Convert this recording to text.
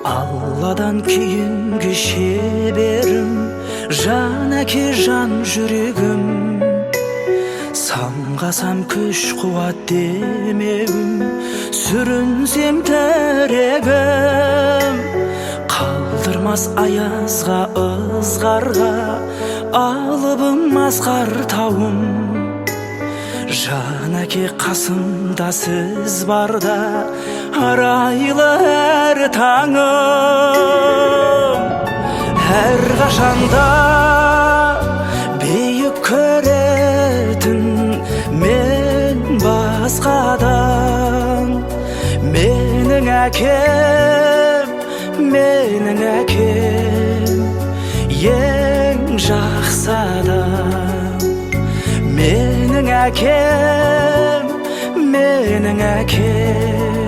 Алладан кейінгі шеберім, жан әке, жан жүрегім. Самғасам, күш қуат демеуім, сүрінсем, тірегім. Қалдырмас аязға, ызғарға, алыбым, асқар тауым. Жан әке, қасымда сіз барда арайлы әр таңым. Әрқашанда биік көретін мен басқадан. Менің әкем, менің әкем ең жақсы адам. Менің әкем, менің әкем.